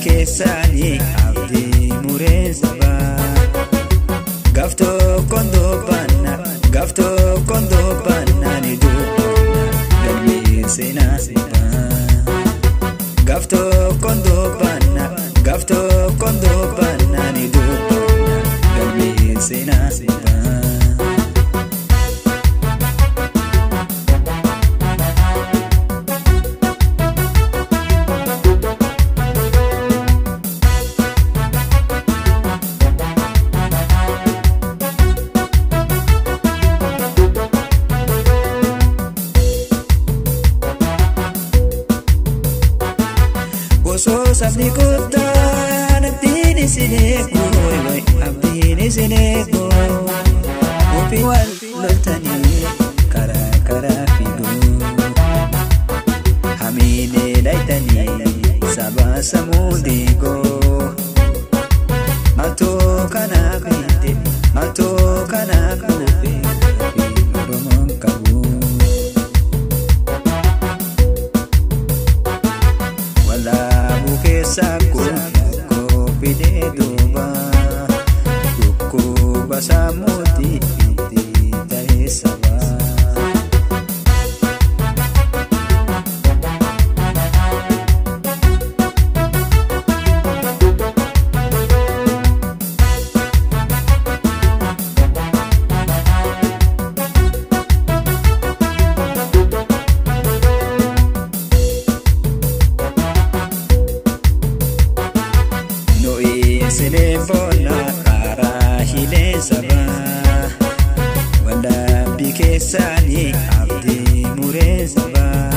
Keessanii abdii muree sabaa. Gaaf tokkoon dubbanna, gaaf tokkoon dubbanna ni dubbanna galmee seenaa sabaa. Gaaf tokkoon dubbanna, gaaf tokkoon dubbanna ni dubbanna galmee seenaa sabaa. Osoo sabni guddaan abdiin isin eegu, abdiin isin eegu. Ofii wal loltanii karaa karaa fiigu. Hamiilee dhayitanii saba sammuu diigoo. Maaltu kana fide, maaltu kana dhufe, Oromoon qabu. Walaabuu keessa kun fidee duuba dhukkuba sammuuti itti ta'e saba. Isineen boonna karaa hiilee sabaa. Waldhabbii keessanii abdii muree sabaa.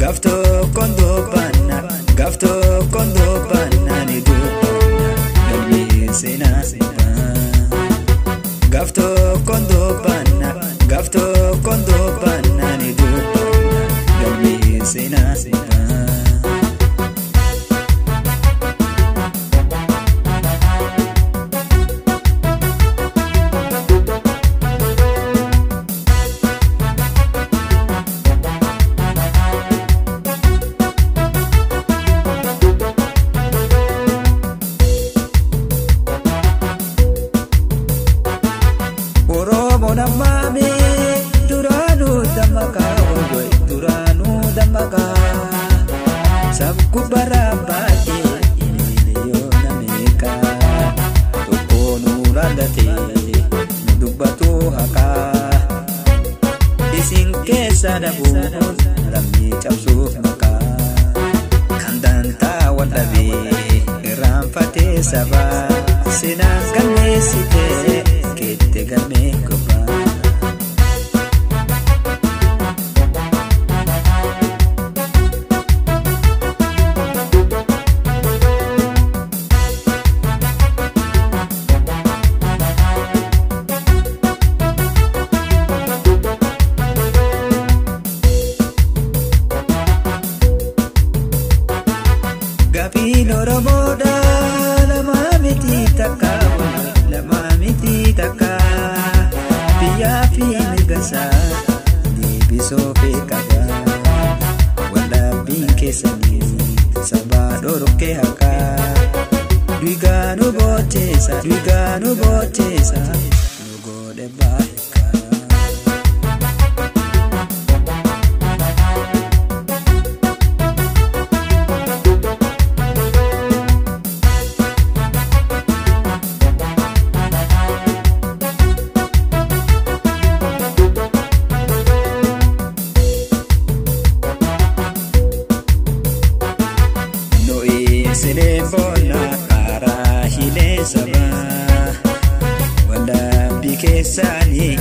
Gaaf tokkoon dubbanna, gaaf tokkoon dubbanna ni dubbanna galmee seenaa sabaa. Gaaf tokkoon dubbanna, gaaf tokkoon dubbanna ni dubbanna galmee seenaa sabaa. Oromoon ammaami duraanuu dammaqaa, duraanuu dammaqaa. Sabku bara baay'ee miliyoona meeqaa. Tokko nu laallatee nu dubbatu haqaa. Isin keessa dhabuun lammii cabsuuf maqaa. Kan dantaa wal dhabee irraanfatee sabaa. Seenaan galmeessitee keette galmee gubbaa. Gaafiin Oromoodhaa lama miti takka, lama miti takka. Biyyaa fi mirga isaa deebisuu qaba. Waldhabbiin keessanii sabaa dhorkee haqaa. Duugaa nu boocheesa, duugaa nu boocheesa, nu godhe baay'ee. Isineen boonna karaa hiilee sabaa. Waldhabbii keessanii